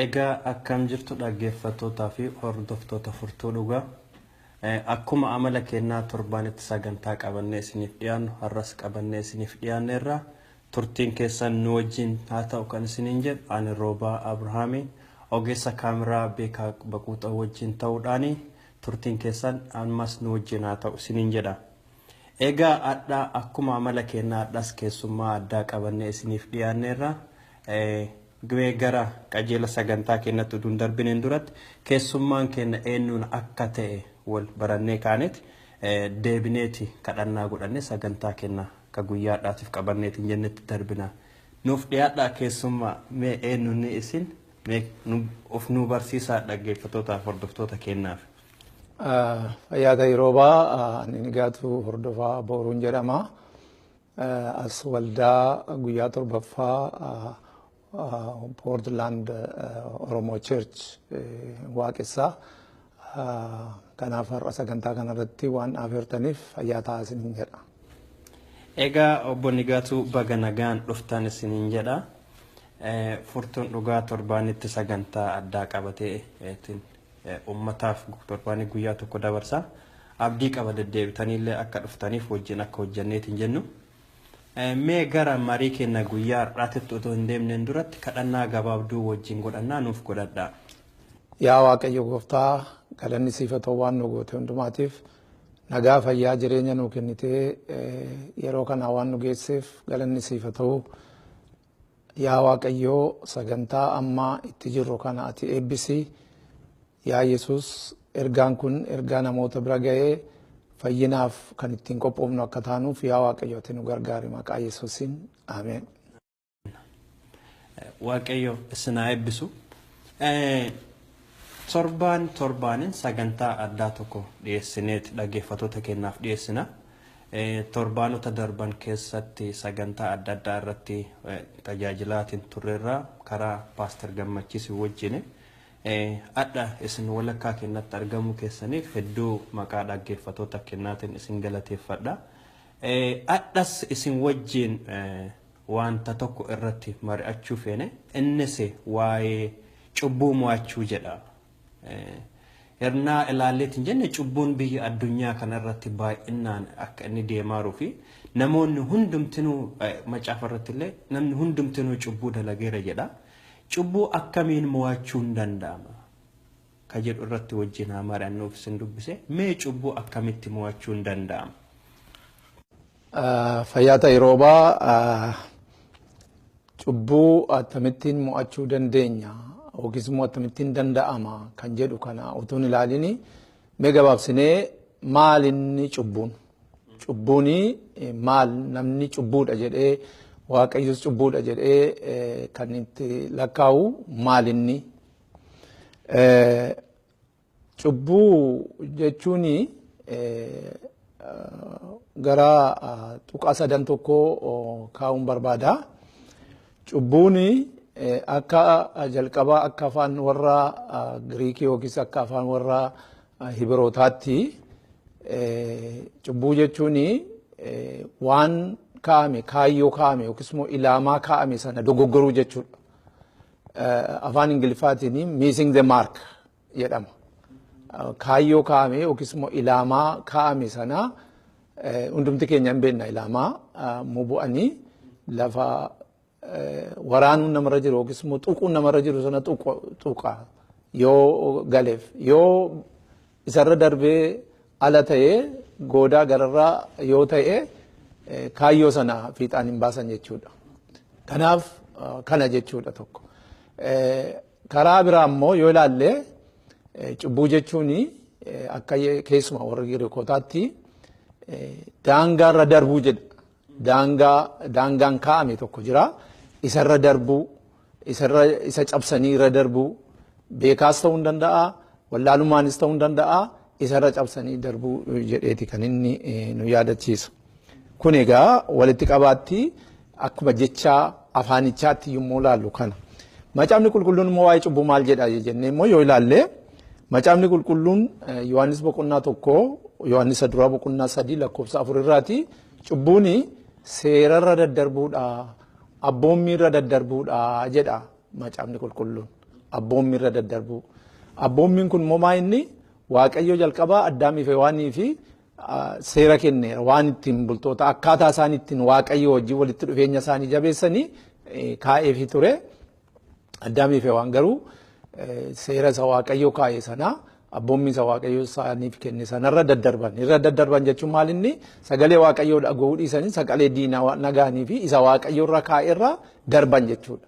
Egaa akkam jirtu dhaggeeffattootaa fi hordoftoota Furtuu Dhugaa. Akkuma amala kennaa torbaanitti sagantaa qabannee isiniif dhiyaannu har'as qabannee isiniif dhiyaanneerra. Turtiin keessan nu wajjin haa ta'u kan isiniin jedhu ani Roobaa Abrahaamii ogeessa kaameraa Beekaa Baquuxaa wajjin ta'uudhaani turtiin keessan ammas nu wajjin haa ta'u isiniin jedha. Egaa hadhaa akkuma amala kennaa hadhaas keessummaa addaa qabannee isiniif dhiyaanneerra. Gibee gara qajeela sagantaa keenyatti utuu hin darbineen duratti keessummaan keenya eenyuun akka ta'e wal barannee kaaneeti deebineeti kadhannaa godhannee sagantaa keenya ka guyyaadhaatiif qabanneeti jennetti darbina. Nuuf dhiyaadhaa keessummaa, mee eenyuun isin, mee of nu barsiisaa dhaggeeffattootaaf hordoftoota keenyaaf. Fayyaa ta'e Roobaa, ani Nigaatuu Hordofaa Booruun jedhama. As waldaa guyyaa torbaffaa Portland Oromoo Church waaqessaa. Kanaaf har'a sagantaa kanarratti waan afeertaniif fayyaa ta'aa isiniin jedha. Egaa obbo Nigaatuu, baga nagaan dhuftan isiniin jedha. Furtuun Dhugaa torbaanitti sagantaa addaa qabatee uummataaf torbaanii guyyaa tokko dabarsa. Abdii qaba deddeebitaniillee akka dhuftaniif wajjin akka hojjanneetiin jennu. Mee gara marii keenya guyyaa har'aatitti otoo hin deemneen duratti kadhannaa gabaabduu wajjin godhannaa nuuf godhadhaa. Yaa Waaqayyo Gooftaa, galanni siif haa ta'u waan nu goote hundumaatiif. Nagaa, fayyaa, jireenya nuu kennitee yeroo kanaa waan nu geesseef galanni siif haa ta'u. Yaa Waaqayyo, sagantaa ammaa itti jirru kana ati eebbisi. Yaa Yesuus, ergaan kun ergaa namoota bira ga'ee fayyinaaf kan ittiin qophoofnu akka taanuuf yaa Waaqayyo ati nu gargaari, maqaa Yesuusiin, ameen. Waaqayyo isin haa eebbisu. Torbaan torbaanin sagantaa addaa tokko dhiyeessineeti dhaggeeffattoota keenyaaf dhiyeessina. Torbaanota darban keessatti sagantaa adda addaa irratti tajaajilaatiin turreerra karaa Paaster Gammachiis wajjin. Adha isin walakkaa keenyatti argamuu keessaniif hedduu maqaa dhaggeeffattoota kennaatiin isin galateeffadha. Adhas isin wajjin wanta tokko irratti mari'achuu feene, innis waa'ee cubbuu mo'achuu jedha. Hirnaa ilaalleetiin jenne cubbuun biyya addunyaa kanarratti baay'inaan akka inni deemaaruu fi namoonni hundumtinuu, macaafa irratti illee namni hundumtinuu cubbuu dalageera jedha. Cubbuu akkamiin mo'achuun danda'ama? Ka jedhu irratti wajjin haa mari'annuuf isin dubbise. Mee cubbuu akkamitti mo'achuun danda'ama? Fayyaa ta'e Roobaa, cubbuu akkamittiin mo'achuu dandeenya yookiis immoo akkamittiin danda'ama kan jedhu kana utuu hin ilaalini, mee gabaabsinee maal inni cubbuun? Cubbuun maal? Namni cubbuudha jedhee, Waaqayyos cubbuudha jedhee kan itti lakkaa'u maal inni? Cubbuu jechuun gara tuqaa sadan tokko kaa'uun barbaada. Cubbuun akka jalqabaa akka afaan warra Giriikii yookiis akka afaan warra Hibirootaatti cubbuu jechuun waan kaa'ame, kaayyoo kaa'ame yookiis immoo ilaamaa kaa'ame sana dogoggoruu jechuudha. Afaan Ingiliffaatiin missing the mark jedhama. Kaayyoo kaa'ame yookiis immoo ilaamaa kaa'ame sana hundumti keenya hin beekna, ilaamaa bu'anii lafa waraanuun namarra jiru yookiis immoo tuquun namarra jiru sana tuqa yoo galeef, yoo isarra darbee ala ta'ee goodaa gararraa yoo ta'e kaayyoo sana fiixaan hin baasan jechuudha. Kanaaf kana jechuudha tokko. Karaa biraa immoo yoo ilaalle, cubbuu jechuun akka keessumaa warra Giriikotaatti daangaarra darbuu jedha. Daangaa, daangaan kaa'ame tokko jira. Isarra darbuu, isarra isa cabsanii irra darbuu, beekaas ta'uu hin danda'a, wallaalumaanis ta'uu hin danda'a, isarra cabsanii darbuu jedheeti kan inni nu yaadachiisu. Kun egaa walitti qabaatti akkuma jecha afaanichaatti yommuu ilaallu kana. Macaafni Qulqulluun immoo waa'ee cubbuu maal jedha jennee immoo yoo ilaalle, Macaafni Qulqulluun Yohaannis boqonnaa 1, Yohaannis duraa boqonnaa 3 lakkoofsa 4 irraati cubbuun seerarra daddarbuudha, abboommiirra daddarbuudha jedha Macaafni Qulqulluun. Abboommi irra daddarbuu. Abboommiin kun immoo maa inni Waaqayyo jalqabaa Addaamii fi Hewaanii fi seera kenneera waan ittiin bultoota akkaataa isaan ittiin Waaqayyo wajjin walitti dhufeenya isaanii jabeessanii kaa'eefii ture. Addaamii fi Hewaan garuu seera isa Waaqayyo kaa'e sanaa abboommii isa Waaqayyo isaaniif kenne sanarra daddarban. Irra daddarban jechuun maal inni sagalee Waaqayyoo dhaga'uu dhiisanii sagalee diinaa nagaanii fi isa Waaqayyo irra kaa'e irra darban jechuudha.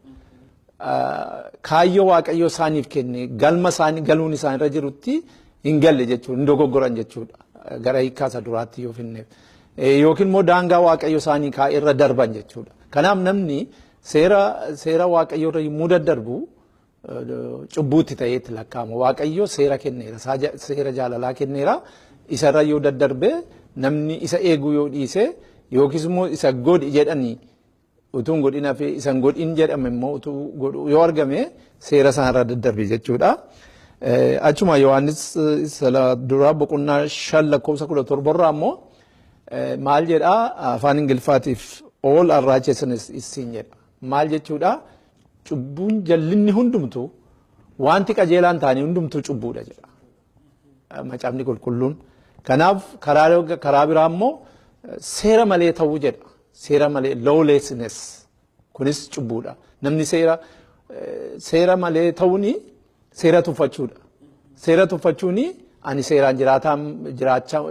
Kaayyoo Waaqayyo isaaniif kenne galma isaanii galuun isaanirra jirutti hin galle jechuudha, hin dogoggoran jechuudha. Gara hiikkaa isa duraatti yoo finneef. Yookiin immoo daangaa Waaqayyo isaanii kaa'e irra darban jechuudha. Kanaaf namni seera Waaqayyo irra yommuu daddarbu cubbuutti ta'ee itti lakkaa'ama. Waaqayyo seera kenneera, seera jaalalaa kenneera. Isarra yoo daddarbe namni isa eeguu yoo dhiise yookiis immoo isa godhi jedhanii utuu hin godhin hafee isa hin godhin jedhame immoo utuu godhu yoo argame seera sanarra daddarbe jechuudha. Achuma Yohaannis isa duraa boqonnaa 5 lakkoofsa 17 irraa immoo maal jedhaa afaan Ingiliffaatiif all unrighteousness is sin jedha. Maal jechuudha? Cubbuun jallinni hundumtuu wanti qajeelaan ta'anii hundumtuu cubbuudha jedha. Macaafni qulqulluun. Kanaaf karaa biraa immoo seera malee ta'uu jedha. Seera malee lawlessness kunis cubbuudha. Namni seera malee ta'uuni seera tuffachuudha. Seera tuffachuuni ani seeraan jiraataan jiraachaa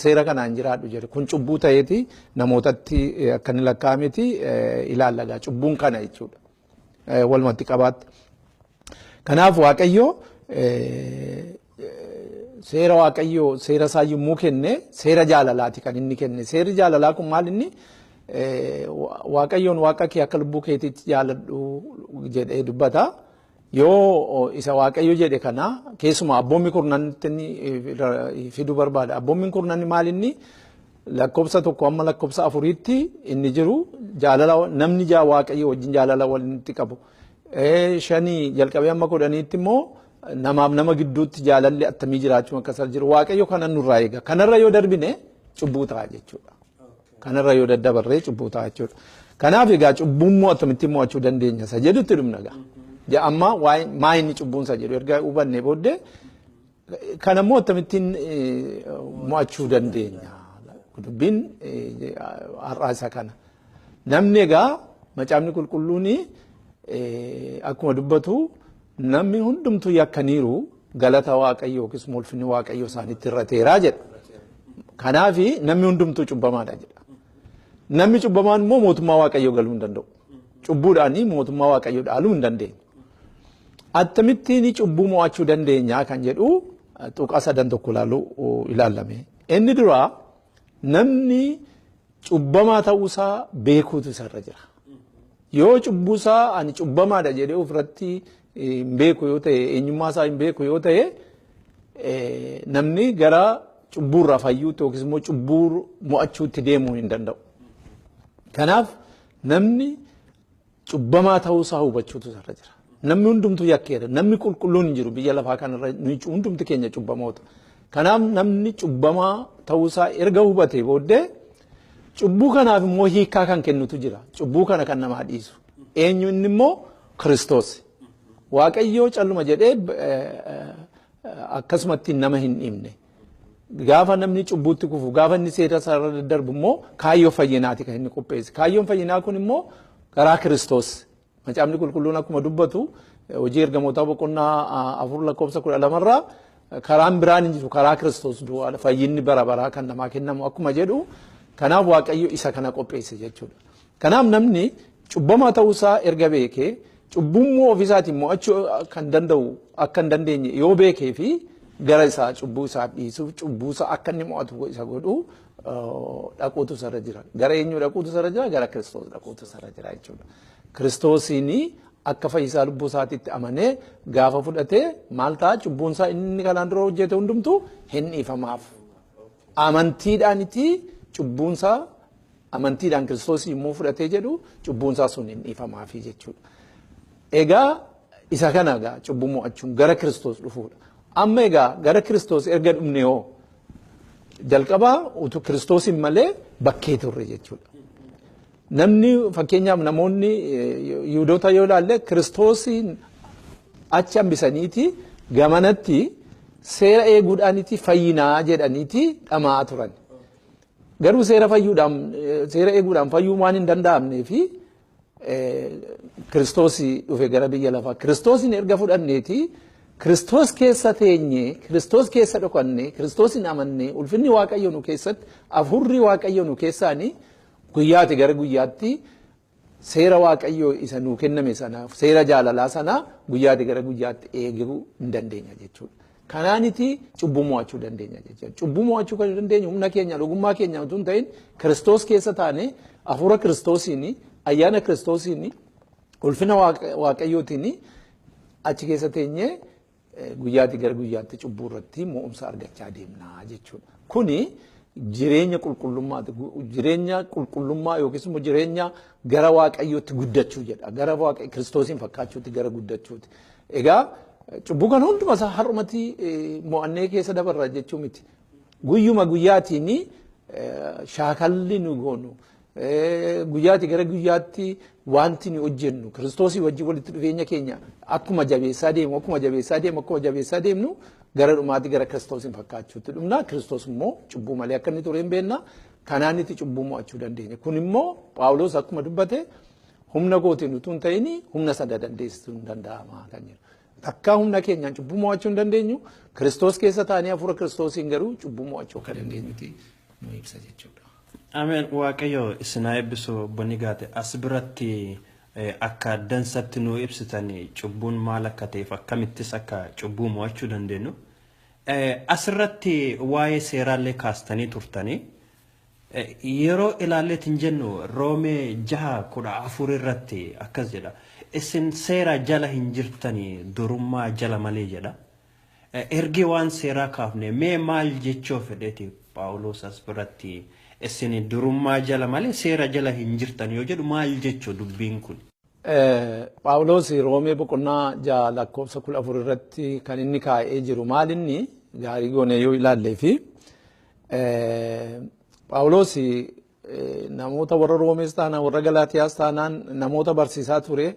seera kanaan jiraadhu jedhe kun cubbuu ta'eeti namootatti akka inni lakkaa'ameeti ilaallagaa cubbuun kana jechuudha. Walumatti qabaatti. Kanaaf Waaqayyo seera Waaqayyo seera isaa yommuu kenne seera jaalalaati kan inni kenne. Seerri jaalalaa kun maal inni Waaqayyoon waaqa kee akka lubbuu keetiitti jaaladhu jedhee dubbata. Yoo isa Waaqayyo jedhe kana keessumaa abboommi kurnanitti inni fiduu barbaada. Abboommiin kurnanni maal inni lakkoofsa 1 amma lakkoofsa 4tti inni jiru jaalala namni Waaqayyo wajjin jaalala walitti qabu. 5 jalqabee amma 10tti immoo namaaf nama gidduutti jaalalli attamii jiraachuu akka isa jiru Waaqayyo kana nurraa eega. Kanarra yoo darbine cubbuu ta'a jechuudha. Kanarra yoo daddabarree cubbuu ta'a jechuudha. Kanaaf egaa cubbuun immoo attamitti mo'achuu dandeenya isa jedhutti dhumna egaa. Amma waa'ee maa inni cubbuun isa jedhu erga hubannee booddee kana immoo akkamittiin mo'achuu dandeenya. Dubbiin har'aa isa kana. Namni egaa macaafni qulqulluun akkuma dubbatu namni hundumtuu yakkaniiru galata Waaqayyoo yookiis ulfinni Waaqayyoo isaanitti irrateeraa jedha. Kanaaf namni hundumtuu cubbamaadha jedha. Namni cubbamaan immoo mootummaa Waaqayyoo galuu hin danda'u. Cubbuudhaan mootummaa Waaqayyoo dhaaluu hin dandeenyu. Akkamittiin cubbuu mo'achuu dandeenya kan jedhu tuqaa sadan tokko ilaaluu ilaalame. Inni duraa namni cubbamaa ta'uusaa beekuutu isarra jira. Yoo cubbuusaa ani cubbamaadha jedhee ofirratti hin beeku yoo ta'e eenyummaa isaa hin beeku yoo ta'e namni gara cubbuurraa fayyuutti yookiis immoo cubbuu mo'achuutti deemuu hin danda'u. Kanaaf namni cubbamaa ta'uusaa hubachuutu isarra jira. Namni hundumtuu yakkeera. Namni qulqulluun hin jiru biyya lafaa kanarra hundumti keenya cubbamoota. Kanaaf namni cubbamaa ta'uusaa erga hubatee booddee cubbuu kanaaf immoo hiikkaa kan kennutu jira. Cubbuu kana kan namaa dhiisu. Eenyu inni immoo Kiristoos. Waaqayyoo calluma jedhee akkasumatti nama hin dhiibne. Gaafa namni cubbuutti kufu gaafa inni seera isaarra daddarbu immoo kaayyoo fayyinaati kan inni qopheesse. Kaayyoon fayyinaa kun immoo karaa Kiristoos. Macaafni qulqulluun akkuma dubbatu hojii ergamootaa boqonnaa 4 lakkoofsa 12 irraa karaan biraan hin jiru karaa Kiristoos duwwaadha fayyinni bara baraa kan namaa kennamu akkuma jedhu kanaaf Waaqayyo isa kana qopheesse jechuudha. Kanaaf namni cubbamaa ta'uusaa erga beekee cubbummoo ofiisaatiin mo'achuu kan danda'u akka hin dandeenye yoo beekee fi gara isaa cubbuu isaa dhiisuuf cubbuu isaa akka inni mo'atu isa godhu dhaquutu isarra jira. Gara eenyu dhaquutu isarra jira? Gara Kiristoos dhaquutu isarra jira jechuudha. Kiristoosiin akka fayyisaa lubbuu isaatiitti amanee gaafa fudhatee maal ta'a cubbuun isaa inni kanaan dura hojjete hundumtuu hin dhiifamaaf. Amantiidhaaniti cubbuun isaa amantiidhaan Kiristoosii immoo fudhatee jedhu cubbuun isaa sun hin dhiifamaafi jechuudha. Egaa isa kana egaa cubbuu mo'achuun gara Kiristoos dhufuudha. Amma egaa gara Kiristoos erga dhumne hoo jalqabaa utuu Kiristoosiin malee bakkee turre jechuudha. Namni fakkeenyaaf namoonni Yihudoota yoo ilaalle Kiristoosiin Achi hambisaniiti gamanatti seera eeguudhaaniti fayyinaa jedhaniiti dhama'aa turan. Garuu seera fayyuudhaan seera eeguudhaan fayyuu waan hin danda'amnee fi Kiristoos dhufe gara biyya lafaa. Kiristoosin erga fudhanneeti Kiristoos keessa teenye, Kiristoos keessa dhokanne, Kiristoosin amanne, ulfinni Waaqayyo nu keessatti, afurri Waaqayyo nu keessaani guyyaati gara guyyaatti seera Waaqayyo isa nuu kenname sana, seera jaalalaa sana guyyaati gara guyyaatti eeguu hin dandeenya jechuudha. Kanaaniti cubbuu mo'achuu dandeenya jechuudha. Cubbuu mo'achuu kan dandeenyu humna keenya, ogummaa keenya utuu hin ta'in Kiristoos keessa taane hafuura Kiristoosiin, ayyaana Kiristoosiin, ulfina Waaqayyootiin achi keessa teenyee guyyaati gara guyyaatti cubbuu irratti mo'umsa argachaa deemna jechuudha. Kuni jireenya qulqullummaati. Jireenya qulqullummaa yookiis immoo jireenya gara Waaqayyootti guddachuu jedha. Gara Waaqa Kiristoosiin fakkaachuutti gara guddachuuti. Egaa cubbuu kan hunduma isaa har'umatti mo'annee keessa dabarra jechuu miti. Guyyuma guyyaatiin shaakalli nu goonu, guyyaati gara guyyaatti wanti nu hojjennu Kiristoosii wajjin walitti dhufeenya keenya akkuma jabeessaa deemu, akkuma jabeessaa deemu, akkuma jabeessaa deemnu gara dhumaatti gara Kiristoosiin fakkaachuutti dhumna. Kiristoos immoo cubbuu malee akka inni ture hin beekna. Kanaan itti cubbuu mo'achuu dandeenya. Kun immoo Phaawulos akkuma dubbate humna kootiin utuu hin ta'in humna sana dandeessisuu hin danda'ama kan jedhu. Takkaa humna keenyaan cubbuu mo'achuu hin dandeenyu, Kiristoos keessa taanee hafuura Kiristoosiin garuu cubbuu mo'achuu akka dandeenyuti nu ibsa jechuudha. Ameen. Waaqayyo isin haa eebbisu obbo Nigaate. As biratti akka dansatti nu ibsitan cubbuun maal akka ta'eef akkamittis akka cubbuu mo'achuu dandeenyu. Asirratti waa'ee seeraallee kaastanii turtanii. Yeroo ilaalleetiin jennu Roomee 6:14 irratti akkas jedha. Isin seera jala hin jirtanii durummaa jala malee jedha. Ergi waan seeraa kaafne mee maal jechuu fedheeti Phaawulos as biratti isin durummaa jala malee seera jala hin jirtan yoo jedhu maal jechuu dubbiin kun? Phaawulos Roomee boqonnaa 6 lakkoofsa 14 irratti kan inni kaa'ee jiru maal inni gaarii goonee yoo ilaallee fi Phaawulos namoota warra Roomees taanaan warra Galaatiyaas taanaan namoota barsiisaa ture.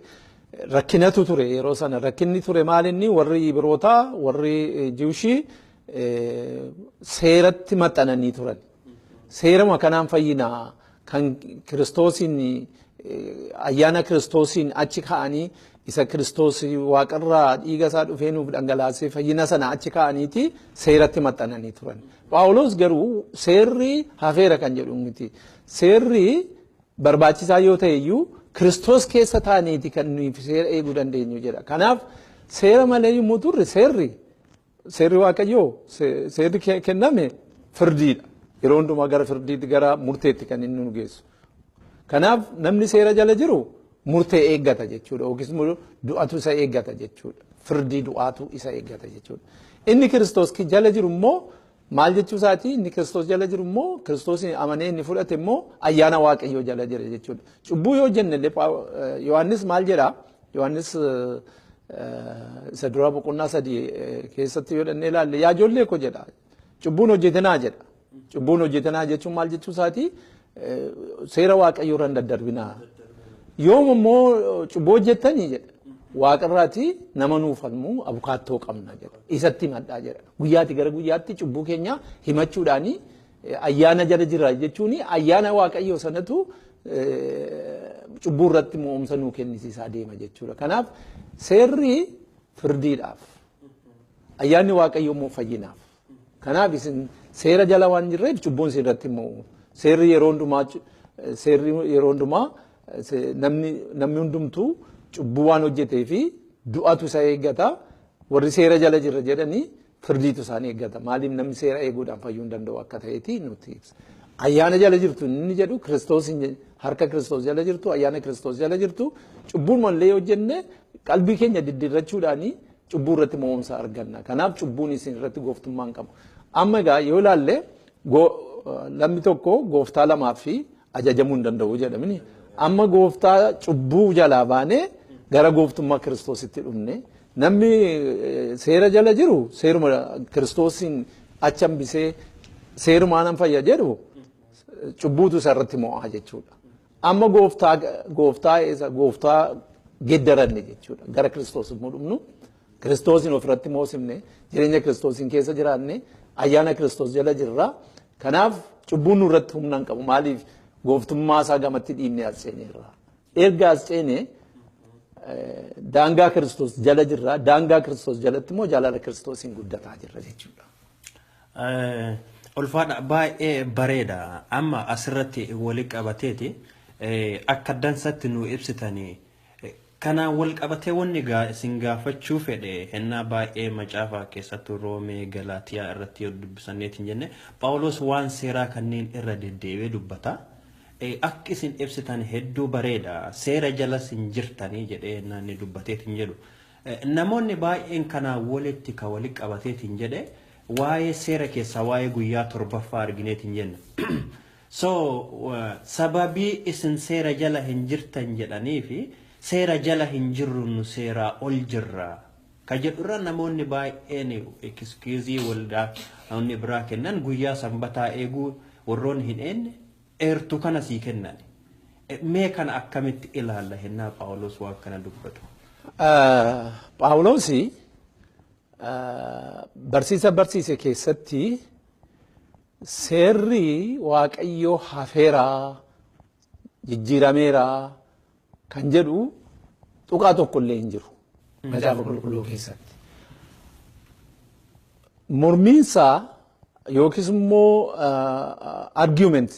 Rakkinatu ture yeroo sana. Rakkinni ture maal inni warri Ibrootaa warri Jiwushii seeratti maxxananii turan. Seerama kanaan fayyinaa kan Kiristoosiin ayyaana Kiristoosiin achi ka'anii isa Kiristoos waaqarraa dhiiga isaa dhufee nuuf dhangalaasee fayyina sana achi ka'aniiti seeratti maxxananii turan. Phaawulos garuu seerri hafeera kan jedhu miti. Seerri barbaachisaa yoo ta'e iyyuu Kiristoos keessa taaneeti kan nuyi seera eeguu dandeenyu jedha. Kanaaf seera malee yommuu turre seerri Waaqayyoo seerri kenname firdiidha. Yeroo hundumaa gara firdiitti gara murteetti kan inni nu geessu. Kanaaf namni seera jala jiru murtee eeggata jechuudha. Yookiis immoo du'atu isa eeggata jechuudha. Firdii du'aatu isa eeggata jechuudha. Inni Kiristoos jala jiru immoo maal jechuu isaati? Inni Kiristoos jala jiru immoo Kiristoos amanee inni fudhate immoo ayyaana Waaqayyoo jala jira jechuudha. Cubbuu yoo jenne illee Yohaannis maal jedhaa? Yohaannis isa dura boqonnaa 3 keessatti yoo dhannee ilaalle yaa ijoollee koo jedha. Cubbuun hojjetinaa jedha. Cubbuun hojjetinaa jechuun maal jechuu isaati? Seera Waaqayyoo irra hin daddarbinaa. Yoom immoo cubbuu hojjettanii jedha. Waaqarraati nama nuuf falmu abukaattoo qabna jedha. Isatti himadhaa jedha. Guyyaati gara guyyaatti cubbuu keenya himachuudhaani ayyaana jala jira jechuun ayyaana Waaqayyoo sanatu cubbuu irratti mo'umsa nuu kennisiisaa deema jechuudha. Kanaaf seerri firdiidhaaf, ayyaanni Waaqayyoo immoo fayyinaaf. Kanaaf isin seera jala waan jirreef cubbuun isin irratti mo'u. Seerri yeroo hundumaa namni hundumtuu cubbuu waan hojjetee fi du'atu isa eeggata. Warri seera jala jirra jedhanii firdiitu isaan eeggata. Maaliif namni seera eeguudhaan fayyuu hin danda'u akka ta'eeti nuti ibsa. Ayyaana jala jirtu inni jedhu Kiristoos harka Kiristoos jala jirtu, ayyaana Kiristoos jala jirtu, cubbuun mallee hojjenne qalbii keenya diddiirrachuudhaani cubbuu irratti mo'umsa arganna. Kanaaf cubbuun isin irratti gooftummaa hin qabu. Amma egaa yoo ilaalle lammi tokko gooftaa lamaa fi ajajamuu hin danda'u jedhamini. Amma gooftaa cubbuu jalaa baanee gara gooftummaa Kiristoositti dhufne. Namni seera jala jiru seeruma Kiristoosiin achi hambisee seerumaan nan fayya jedhu cubbuutu isa irratti mo'aa jechuudha. Amma gooftaa geeddaranne jechuudha. Gara Kiristoos immoo dhufnu Kiristoosiin ofirratti moosifne, jireenya Kiristoosiin keessa jiraanne, ayyaana Kiristoos jala jirra. Kanaaf cubbuun nurratti humna hin qabu. Maaliif gooftummaa isaa gamatti dhiibnee as ceeneerra. Erga as ceene daangaa Kiristoos jala jirra. Daangaa Kiristoos jalatti immoo jaalala Kiristoosiin guddataa jirra jechuudha. Ulfaadha, baay'ee bareeda. Amma asirratti wali qabateeti akka dansatti nu ibsitanii. Kanaan wal qabatee wanni isin gaafachuu fedhe, hennaa baay'ee macaafa keessattuu Roomee, Galaatiyaa irratti yoo dubbisanneetiin jenne, Phaawulos waan seeraa kanneen irra deddeebi'ee dubbata. Akka isin ibsitan hedduu bareeda. Seera jalas hin jirtanii jedhee hennaa inni dubbateetiin jedhu. Namoonni baay'een kanaan walitti ka wali qabateetiin jedhe waa'ee seera keessaa waa'ee guyyaa torbaffaa argineetiin jenna. So sababii isin seera jala hin jirtan jedhanii fi seera jala hin jirru, nu seeraa ol jirra ka jedhurra, namoonni baay'een excuse waldaa namni biraa kennan, guyyaa sanbataa eeguu warroonni hin eenne eertu kana sii kennan. Mee kana akkamitti ilaalla hennaa Phaawulos waan kana dubbatu? Phaawulos barsiisa barsiise keessatti seerri Waaqayyoo hafeeraa, jijjiirameeraa kan jedhu tuqaa tokko illee hin jiru macaafa qulqulluu keessatti. Mormiinsaa yookiis immoo argument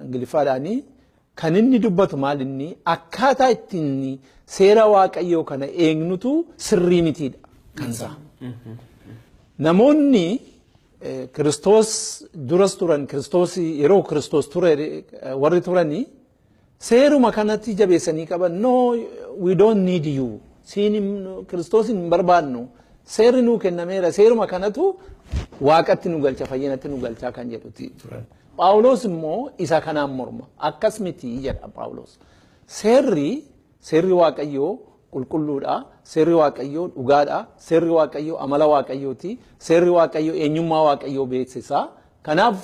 Ingiliffaadhaanii kan inni dubbatu maal? Inni akkaataa ittiin seera Waaqayyoo kana eegnutu sirrii mitiidha kan isaa. Namoonni Kiristoos duras turan, Kiristoos yeroo Kiristoos ture warri turanii seeruma kanatti jabeessanii qaban. "No, we don't need you, siin Kiristoos hin barbaannu, seerri nuu kennameera, seeruma kanatu waaqatti nu galcha, fayyinatti nu galchaa" kan jedhuti turan. Phaawulos immoo isa kanaan morma. Akkas miti jedha Phaawulos. Seerri Waaqayyoo qulqulluudha. Seerri Waaqayyoo dhugaadha. Seerri Waaqayyoo amala Waaqayyooti. Seerri Waaqayyoo eenyummaa Waaqayyoo beeksisa. Kanaaf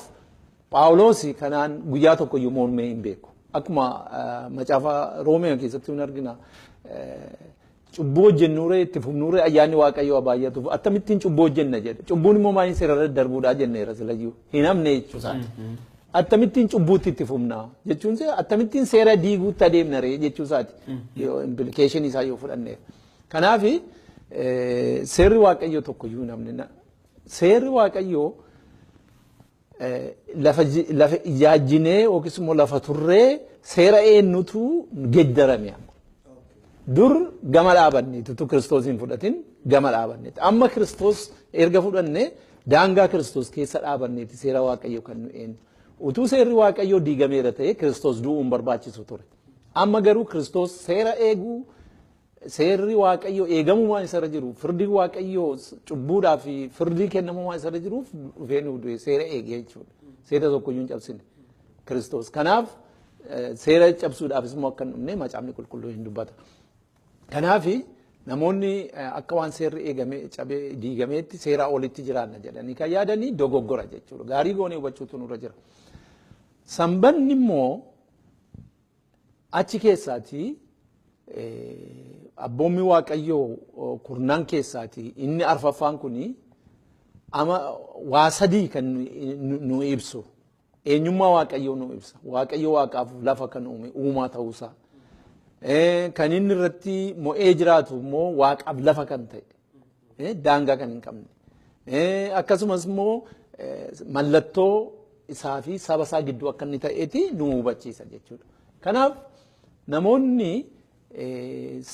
Phaawulos kanaan guyyaa tokko iyyuu mormee hin beeku. Akkuma macaafa Roomee keessatti hin argina. Cubbuu hojjennuuree itti fufnuuree ayyaanni Waaqayyoo baay'atuuf akkamittiin cubbuu hojjenna jedha. Cubbuun immoo maaliin seera darbuudhaa jenneera silayyuu. Hin hamne jechuusaati. Akkamittiin cubbuutti itti fufna jechuun akkamittiin seera diiguutti adeemna ree jechuusaati. Implication isaa yoo fudhanneef. Kanaaf seerri Waaqayyoo tokkoyyuu hin hamne. Seerri Waaqayyoo lafa ijaajjinee yookiis immoo lafa turree seera eenyutu geeddarame amma. Dur gama dhaabanneetu, utuu Kiristoos hin fudhatin gama dhaabanneeti. Amma Kiristoos erga fudhanne daangaa Kiristoos keessa dhaabanneeti seera Waaqayyoo kan nu eenyu. Utuu seerri Waaqayyoo diigameera ta'e Kiristoos du'uun barbaachisu ture. Amma garuu Kiristoos seera eeguu, seerri Waaqayyoo eegamumaan isarra jiru, firdi Waaqayyoo cubbuudhaa fi firdii kennamumaan isarra jiruuf dhufee nuuf du'e, seera eegee jechuudha. Seera tokkoyyuu hin cabsine Kiristoos. Kanaaf seera cabsuudhaafis immoo akka hin dhumne macaafni qulqulluu hin dubbata. Kanaaf namoonni akka waan seerri eegame cabee diigameetti seeraa olitti jiraanna jedhanii kan yaadanii dogoggora jechuudha. Gaarii goonee hubachuutu nurra jira. Sanbanni immoo achi keessaati abboommi Waaqayyoo kurnan keessaati inni arfaffaan kuni ama waa sadii kan nu ibsu. Eenyummaa Waaqayyoo nu ibsa. Waaqayyo waaqaaf lafa kan uume uumaa ta'uusaa. Kan inni irratti mo'ee jiraatu immoo waaqaaf lafa kan ta'e, daangaa kan hin qabne. Akkasumas immoo mallattoo isaa fi saba isaa gidduu akka inni ta'eeti nu hubachiisa jechuudha. Kanaaf namoonni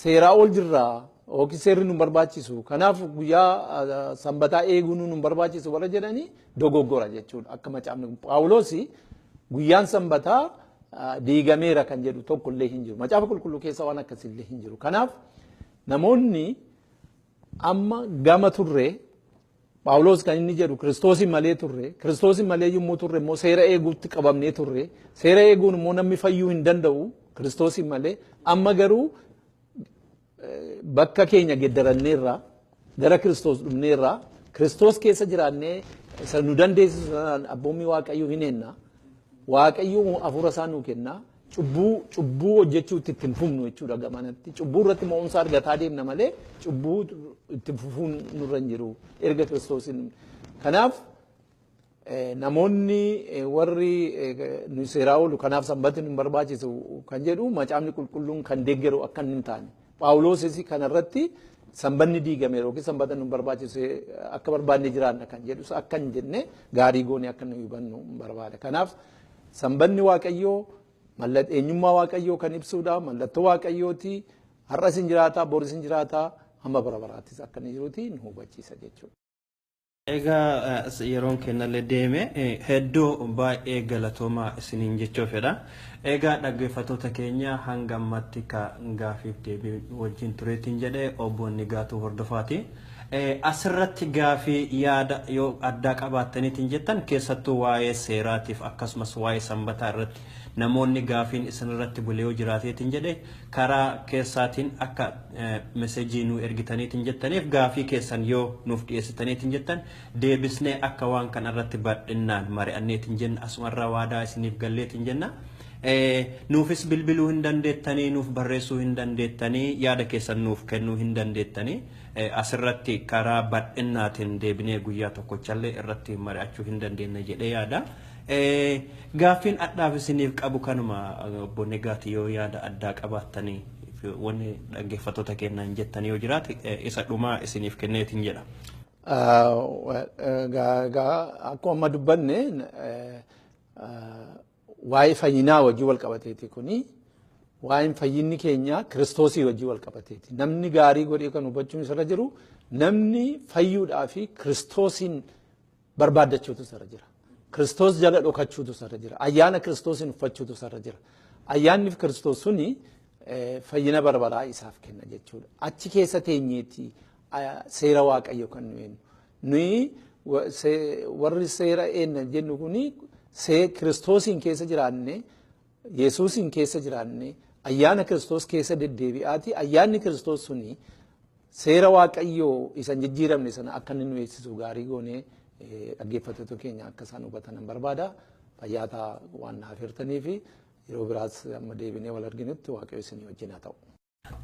seeraa ol jirraa yookiin seerri nu barbaachisu, kanaaf guyyaa sanbataa eeguun nu barbaachisu warra jedhanii dogoggora jechuudha. Akka macaafni Phaawulos guyyaan sanbataa diigameera kan jedhu tokko illee hin jiru. Macaafa qulqulluu keessa waan akkasiillee hin jiru. Kanaaf namoonni amma gama turre, Phaawulos kan inni jedhu Kiristoosin malee turre, Kiristoosin malee yommuu turre immoo seera eeguutti qabamnee turre, seera eeguun immoo namni fayyuu hin danda'u Kiristoosin malee. Amma garuu bakka keenya geddaranneerra, gara Kiristoos dhufneerra, Kiristoos keessa jiraannee isa nu dandeessisu sanaan abboommii Waaqayyoo hin eenna. Waaqayyo hafuura isaa nuu kenna. Cubbuu hojjechuutti ittiin fufnu jechuudha gamanatti. Cubbuu irratti mo'umsa argataa deemna malee cubbuu itti fufuun nurra hin jiru erga Kiristoosiin. Kanaaf namoonni warri nu seeraa oolu kanaaf sanbatni nu barbaachisu kan jedhu macaafni qulqulluun kan deeggaru akka hin taane. Phaawulosis kanarratti sanbanni diigame yookiin sanbata nu barbaachisu akka barbaanne jiraanna kan jedhus akka hin jenne gaarii goone akka nu hubannu barbaada. Kanaaf sanbanni Waaqayyoo mallattoo eenyummaa Waaqayyoo kan ibsudha. Mallattoo Waaqayyooti. Har'as hin jiraata, boris hin jiraata, hamma bara baraattis akka inni jiruuti nu hubachiisa jechuudha. Egaa yeroon kennallee deeme hedduu baay'ee galatoomaa isiniin jechuu fedha. Egaa dhaggeeffattoota keenya hanga ammatti ka gaafiif deebii wajjin tureetiin jedhee obbo Nigaatuu Hordofaati. Asirratti gaafii yaada yoo addaa qabaattaniitiin jettan keessattuu waa'ee seeraatiif akkasumas waa'ee sanbataa irratti namoonni gaafiin isin irratti bulee yoo jiraateetiin jedhe karaa keessaatiin akka mesejii nu ergitaniitiin jettaniif gaafii keessan yoo nuuf dhiyeessitaniitiin jettan deebisnee akka waan kana irratti bal'innaan mari'anneetiin jenna asumarraa waadaa isiniif galleetiin jenna. Nuufis bilbiluu hin dandeettanii, nuuf barreessuu hin dandeettanii, yaada keessan nuuf kennuu hin dandeettanii asirratti karaa bal'innaatiin deebinee guyyaa tokkochallee irratti mari'achuu hin dandeenya jedhee yaada. Gaaffiin addaaf isiniif qabu kanuma obbo Negaati yoo yaada addaa qabaattanii wanni dhaggeeffattoota keenyaan jettanii yoo jiraate isa dhumaa isiniif kenneetiin jedha. Akkuma amma dubbanne waa'ee fayyinaa wajjin wal qabateeti kuni. Waa'een fayyinni keenya Kiristoosii wajjin wal qabateeti. Namni gaarii godhee kan hubachuun isarra jiru namni fayyuudhaa fi Kiristoosiin barbaaddachuutu isarra jira. Kiristoos jala dhokachuutu isarra jira. Ayyaana Kiristoosiin uffachuutu isarra jira. Ayyaanni Kiristoos suni fayyina barbaraa isaaf kenna jechuudha. Achi keessa teenyeeti seera Waaqayyo kan nu eenyu. Nuyi warri seera eenna jennu kuni Kiristoosiin keessa jiraanne, Yesuusiin keessa jiraanne, ayyaana Kiristoos keessa deddeebi'aati. Ayyaanni Kiristoos suni seera Waaqayyoo isa hin jijjiiramne sana akka inni nu eegsisu gaarii goonee dhaggeeffattoota keenya akka isaan hubatan barbaada. Fayyaataa waan naaf hirtanii fi yeroo biraas amma deebinee wal arginutti Waaqayyo isinii wajjin haa ta'u.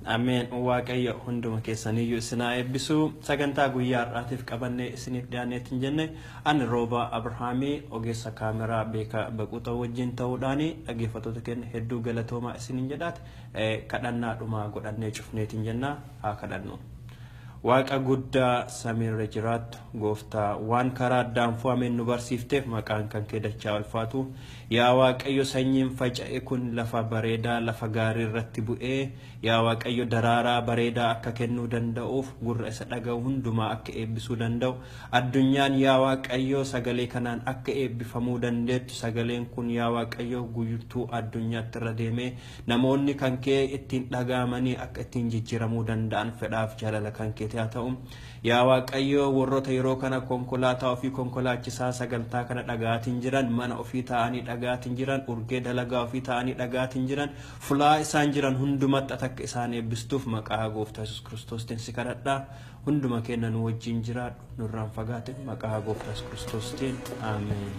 Ameen. Waaqayyo hunduma keessaniyyuu isin haa eebbisu. Sagantaa guyyaa har'aatiif qabannee isiniif dhiyaanneetiin jenne ani Rooba Abrahaamii ogeessa kaameraa Beekaa Baquuxa wajjin ta'uudhaan dhaggeeffattoota keenya hedduu galatoomaa isiniin jedhaati. Kadhannaa dhumaa godhannee cufneetiin jenna haa kadhannu. Waaqa guddaa samiirra jiraattu gooftaa waan karaa addaan fo'ameen nu barsiifteef maqaan kan kee dachaa ulfaatu. Yaa Waaqayyo sanyiin faca'e kun lafa bareedaa lafa gaarii irratti bu'ee yaa Waaqayyo daraaraa bareedaa akka kennuu danda'uuf gurra isa dhaga'u hundumaa akka eebbisuu danda'u addunyaan yaa Waaqayyo sagalee kanaan akka eebbifamuu dandeettu sagaleen kun yaa Waaqayyo guutuu addunyaatti irra deemee namoonni kan kee ittiin dhaga'amanii akka ittiin jijjiiramuu danda'an fedhaaf jaalala kan kee haa ta'u. Yaa Waaqayyo warroota yeroo kana konkolaataa ofii konkolaachisaa sagantaa kana dhaga'aatiin jiran mana ofii taa'anii dhaga'aatiin jiran urgee dalagaa ofii taa'anii dhaga'aatiin jiran fulaa isaan jiran hundumatti akka isaan eebbistuuf maqaa gooftaa Yesuus Kiristoostiin si kadhadha. Hunduma keenya nu wajjin jiraadhu nurraan fagaate maqaa gooftaa Yesuus Kiristoostiin ameen.